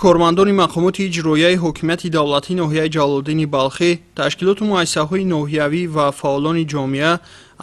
Кормандони мақомоти иҷроияи ҳокимияти давлатии ноҳияи Ҷалолиддини Балхӣ, ташкилоту муассисаҳои ноҳиявӣ ва фаъолони ҷомеа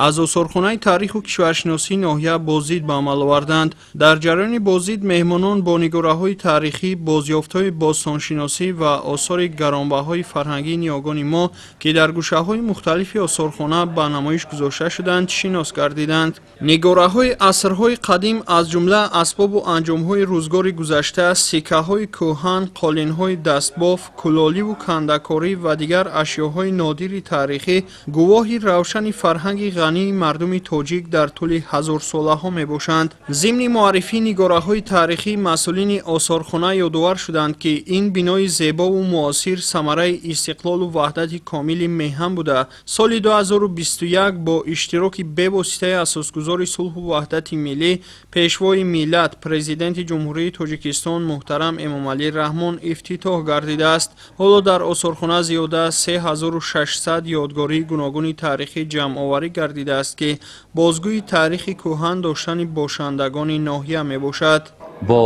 аз осорхонаи таъриху кишваршиносии ноҳия боздид ба амал оварданд. Дар ҷараёни боздид меҳмонон бо нигораҳои таърихӣ, бозёфтҳои бостоншиносӣ ва осори гаронбаҳои фарҳангии ниёгони мо, ки дар гӯшаҳои мухталифи осорхона ба намоиш гузошта шуданд, шинос гардиданд. Нигораҳои асрҳои қадим, аз ҷумла асбобу анҷомҳои рӯзгори гузашта, сиккаҳои кӯҳан, қолинҳои дастбоф, кулоливу кандакорӣ ва дигар ашёҳои нодири таърихӣ гувоҳи равшани фарҳанги ғании мардуми тоҷик дар тӯли ҳазорсолаҳо мебошанд. Зимни муаррифии нигораҳои таърихӣ масъулини осорхона ёдовар шуданд, ки ин бинои зебову муосир самараи истиқлолу ваҳдати комили меҳан буда, соли 2021 бо иштироки бевоситаи асосгузори сулҳу ваҳдати миллӣ, Пешвои миллат, Президенти Ҷумҳурии Тоҷикистон муҳтарам Эмомалӣ Раҳмон ифтитоҳ гардидааст. Ҳоло дар осорхона зиёда аз 3600 ёдгории гуногуни таърихӣ ҷамъоварӣ гардидааст, ки бозгӯи таърихи кӯҳан доштани бошандагони ноҳия мебошад. Бо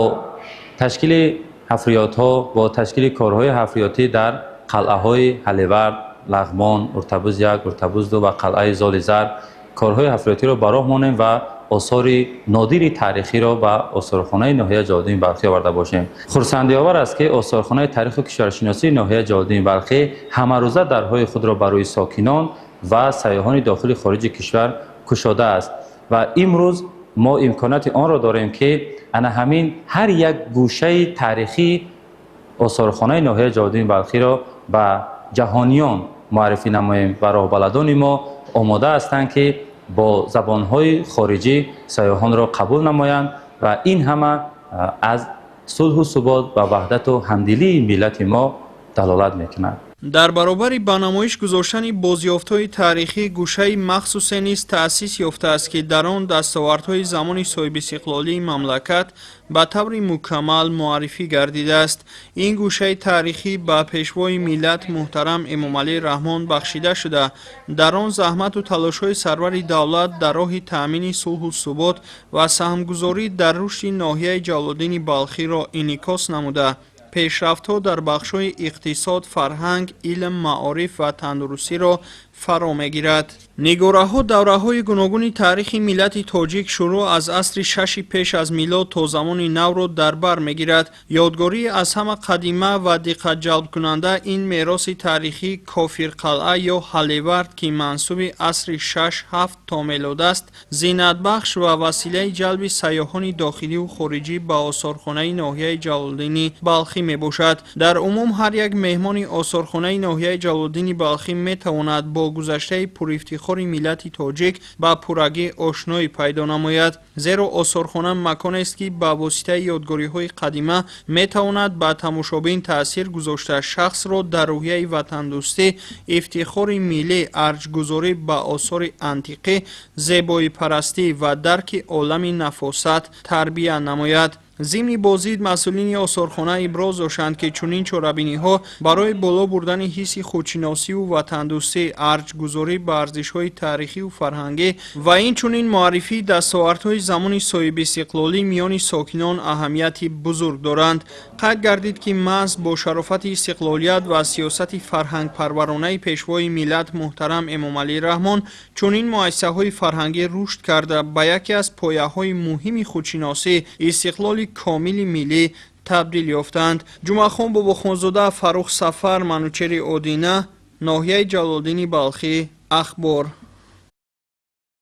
ташкили ҳафриётҳо, бо ташкили корҳои ҳафриётӣ дар қалъаҳои Ҳаливард, Лағмон, Уртабуз як, Уртабуз ду ва қалъаи Золизар корҳои ҳафриётиро ба роҳ монем ва осори нодири таърихиро ба осорхонаи ноҳияи Ҷалолиддини Балхӣ оварда бошем. Хурсандиовар аст, ки осорхонаи таъриху кишваршиносии ноҳияи Ҷалолиддини Балхӣ ҳамарӯза дарҳои худро барои сокинон ва сайёҳони дохили хориҷи кишвар кушодааст ва имрӯз мо имконияти онро дорем, ки ана ҳамин ҳар як гӯшаи таърихии осорхонаи ноҳияи Ҷалолиддини Балхиро ба ҷаҳониён муаррифӣ намоем ва роҳбаладони мо омода ҳастанд, ки бо забонҳои хориҷӣ сайёҳонро қабул намоянд ва ин ҳама аз сулҳу субот ва ваҳдату ҳамдилии миллати мо далолат мекунад. Дар баробари ба намоиш гузоштани бозёфтҳои таърихӣ, гӯшаи махсусе низ таъсис ёфтааст, ки дар он дастовардҳои замони соҳибистиқлолии мамлакат ба таври мукаммал муаррифӣ гардидааст. Ин гӯшаи таърихӣ ба Пешвои миллат муҳтарам Эмомалӣ Раҳмон бахшида шуда, дар он заҳмату талошҳои сарвари давлат дар роҳи таъмини сулҳу субот ва саҳмгузорӣ дар рушди ноҳияи Ҷалолиддини Балхиро инъикос намуда, пешрафтҳо дар бахшҳои иқтисод, фарҳанг, илм, маориф ва тандурустиро фаро мегирад. Нигораҳо давраҳои гуногуни таърихи миллати тоҷик, шурӯъ аз асри шаши пеш аз милод то замони навро дар бар мегирад. Ёдгории аз ҳама қадима ва диққатҷалбкунанда ин мероси таърихии Кофирқалъа ё Ҳалевард, ки мансуби асри 6-7 то мелод аст, зинатбахш ва василаи ҷалби сайёҳони дохиливу хориҷӣ ба осорхонаи ноҳияи Ҷалолиддини Балхӣ мебошад. Дар умум ҳар як меҳмони осорхонаи ноҳияи Ҷалолиддини Балхӣ метавонад бо гузаштаи пурифтихори миллати тоҷик ба пуррагӣ ошноӣ пайдо намояд, зеро осорхона маконест, ки ба воситаи ёдгориҳои қадима метавонад ба тамошобин таъсир гузошта, шахсро дар рӯҳияи ватандӯстӣ, ифтихори миллӣ, арҷгузорӣ ба осори антиқӣ, зебоипарастӣ ва дарки олами нафосат тарбия намояд. Зимни боздид масъулини осорхона иброз доштанд, ки чунин чорабиниҳо барои боло бурдани ҳисси худшиносиву ватандӯстӣ, арҷгузорӣ ба арзишҳои таърихиву фарҳангӣ ва инчунин муаррифии дастовардҳои замони соҳибистиқлолӣ миёни сокинон аҳамияти бузург доранд. Қайд гардид, ки маҳз бо шарофати истиқлолият ва сиёсати фарҳангпарваронаи Пешвои миллат муҳтарам Эмомалӣ Раҳмон чунин муассисаҳои фарҳангӣ рушд карда, ба яке аз пояҳои муҳими худшиносӣ, истиқлоли комили миллӣ табдил ёфтанд. Ҷумъахон Бобохонзода, Фаррух Сафар, Манучери Одина, ноҳияи Ҷалолиддини Балхӣ, Ахбор.